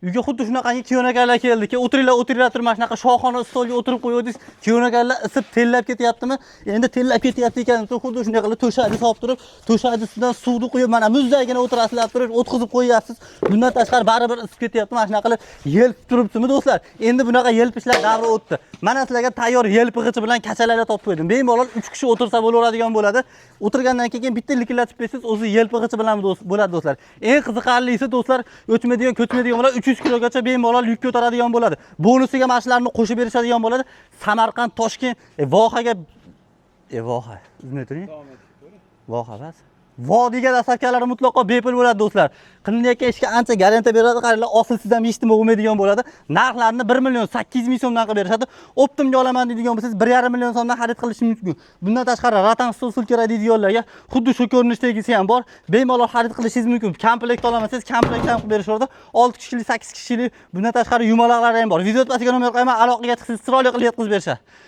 Uyga xuddi shunaqangi kuyonakalar keldi. Keyin o'tiringlar, o'tiringlar turib, mana shunaqa shoxona stolga o'tirib qo'yuvdingiz. Kuyonakalar isib tellab ketyaptimi? Endi tellab ketyapti ekan, xuddi shunday qilib to'shakni solib turib, to'shakni ustidan suvni quyib, mana muzdagina o'tirasizlar turib, o'tkazib qo'yyapsiz. Bundan tashqari baribir isib ketyapti. Mana shunaqa qilib yelpib turibsizmi, do'stlar? Endi bunaqa yelpishlar davri o'tdi. Mana sizlarga tayyor yelpig'ichi bilan kachalarni topib qo'ydim. Bemalol 3 kishi o'tirsa bo'laveradigan bo'ladi. O'tirgandan keyin bitta likillatib bersangiz, o'zi yelpig'ichi bilan bo'ladi, do'stlar. Eng qiziqarlisi, do'stlar, o'chmaydigan, ko'chmaydigan bo'ladi. 300 kilogacha bemalol yuk ko'taradigan bo'ladi. Bonusiga mana shularni qo'shib berishadigan bo'ladi. Samarqand, Toshkent, Vohaga, Voha, uzmay turing. Voha emas. Vodiyga доставка lari mutlaqo bepul bo'ladi, do'stlar. Qilinayotgan ishga ancha garantiya beradi. Qaranglar, osilsiz ham hech nima bo'lmaydigan bo'ladi. Narxlarni 1 million 800 ming so'mdan qilib berishadi. Оптом ga olaman deydigan bo'lsangiz, 1,5 million so'mdan xarid qilish mumkin. Bundan tashqari ratan stol kerak deydiganlarga xuddi shu ko'rinishdagisi ham bor. Bemalol xarid qilishingiz mumkin. Komplekt olaman desangiz, komplekt ham qilib berishadi. 6 kishilik, 8 kishilik, bundan tashqari yumaloqlari ham bor. Video pasiga nomer qo'yaman, aloqaga chiqsangiz, chiroyli qilib yetkazib berishadi.